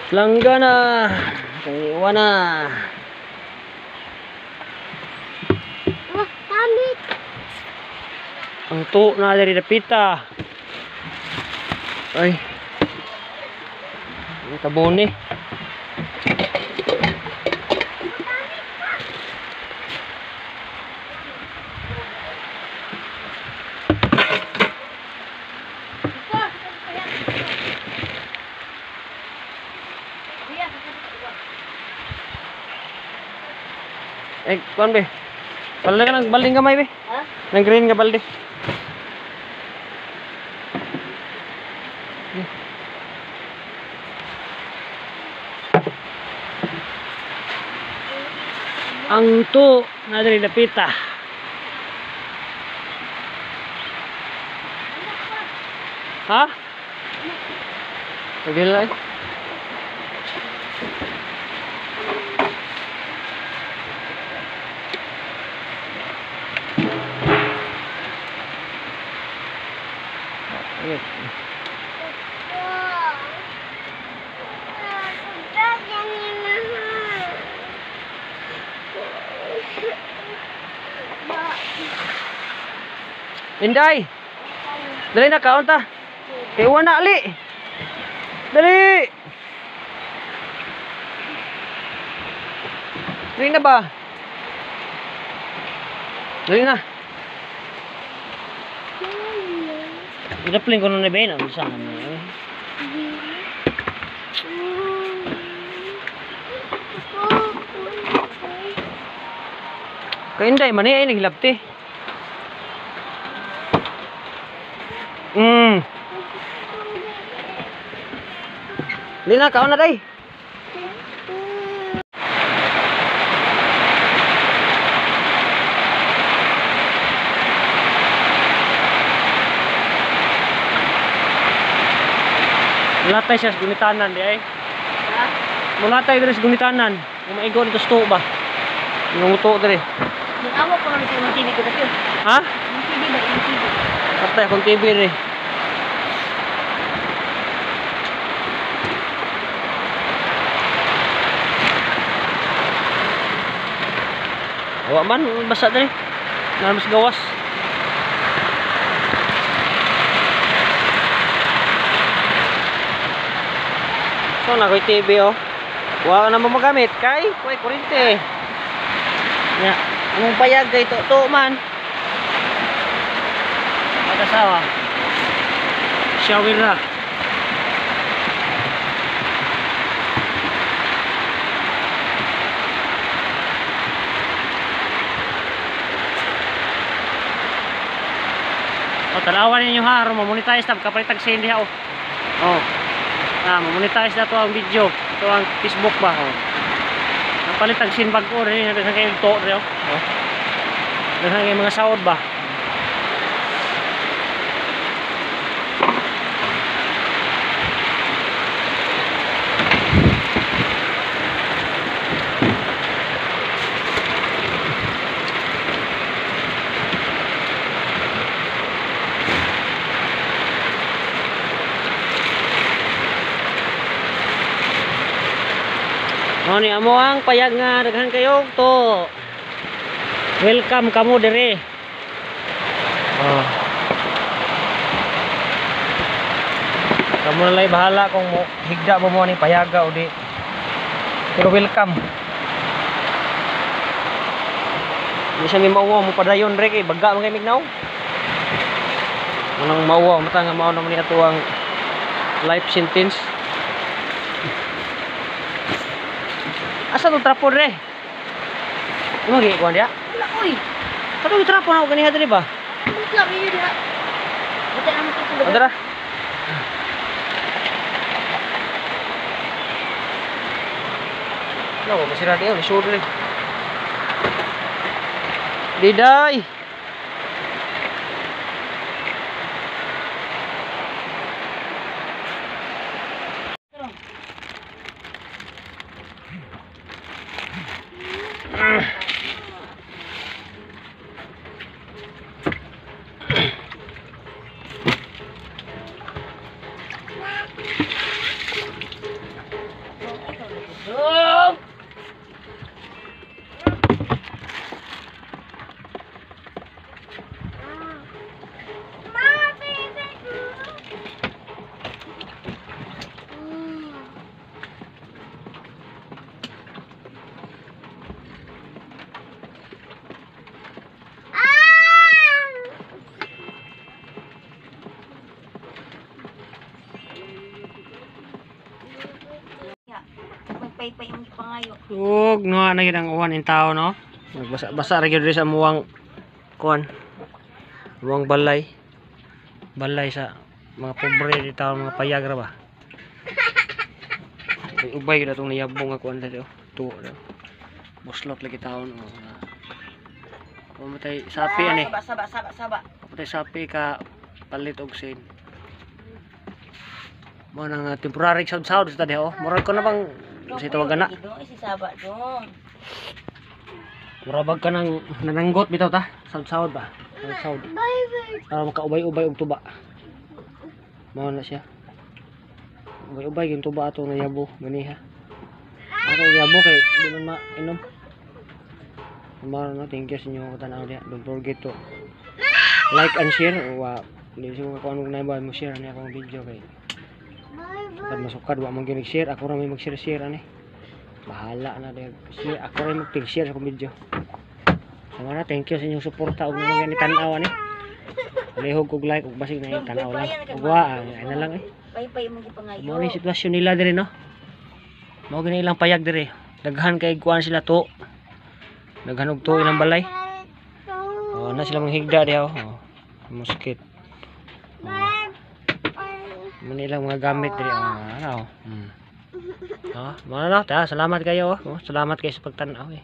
Langgana. Kay na. Wah, tamit. Ang to na diri dapita. Ay. Ang tabon ni. Eh, kuan be. Balde ka ng balding gamay be. Ha? Nang green nga balde. Ang to na diri dapita. Ha? Pagdila eh. Okay. Inday! Dali na, kaon ta. Kay na, ali. Dali! Dali na ba? Dali na. Gidapling ko na ni Ben. Ang saan naman yun. Kay Inday, mani ay naghilabti. Dali na, kaon na day. Mulatay siya sa gunitanan di ay. Ha? Mulatay diri sa gunitanan. Kung maigo nito sa tuo ba? Yung tuo diri. Nag-awa ko lang sa imong TV ko dati. Ha? Yung TV ba? Yung TV. Patay akong TV rin. Wa man basa diri. Naa mas gawas. So na ko'y TV oh. Wa na mo magamit kay ko'y kuryente. Nya, anong payag kay to to man. Mag-asawa. Shower na. O, tanawan ninyo ha, aron mamonetize na, kapalitag sa hindi ha, oh. Oh. Ah, mamonetize na to ang video. Ito ang Facebook ba, oh. Napalitag sin bag-o rin, daghan kayo to rin, oh. Oh. Daghan kayo mga sahod ba. Mo ni amo ang payag nga daghan kayo to. Welcome kamo dire. Oh. Kamo na lay bahala kung mo higda mo mo ni payaga o di. Pero welcome. Di siya may mauwaw mo padayon re kay baga man kay mignaw. Manang mauwaw mata nga mao naman ni ato ang life sentence. Asa tong trapon re? Imo gi kuan dia? Wala, oy. Kato yung trapon ako ganiha diri ba? Butla, may diha. Buta naman ito sa Adara. No, masira di oh, lisod rin. Diday. Paypay imong gipangayo. Ug no na gyud ang uwan in tao, no. Nagbasa-basa ra gyud diri sa muwang kuan. Muwang balay. Balay sa mga pobre di tao, mga payag ra ba. Ubay gyud atong niyabong nga kuan diri, oh. Tuo daw. Buslot lagi taon, oh. Pumatay sapi ani. Saba, saba, saba, saba. Pumatay sapi ka palit og sin. Mo nang temporary sound sa tadi, oh. Murag ko na bang sa tawagan na. Dong, si saba dong. Murabag ka nang nananggot bitaw ta. Sawd-sawd ba? Sawd-sawd. Para makaubay-ubay og tuba. Mao na siya. Ubay-ubay yung tuba ato na yabo maniha. Ato yabo kay di man mainom. Mao na, thank you sa inyong tanaw diha. Don't forget to like and share. Wa di siguro kung anong naiba mo share ani akong video kay sukad masukad wa man gyud share, ako ra may mag-share share ani. Bahala na dahil share, ako ra may mag-share sa akong video. So na, thank you sa inyong suporta ug mga ni tan-aw ani. Lihog kog like ug basig na yung tan-aw lang. Ug wa ay na lang eh. Paypay imong gipangayo. Mao ni sitwasyon nila diri, no. Mao gani ilang payag diri. Daghan kay kuan sila to. Daghan og tuo ilang balay. Oh, na sila manghigda diha, oh. Oh. Muskit. Oh. Mao ni ilang mga gamit diri, oh. Ano? Oh. Oh, mao na, ta, salamat kayo, oh. Oh, salamat kayo sa pagtan-aw eh.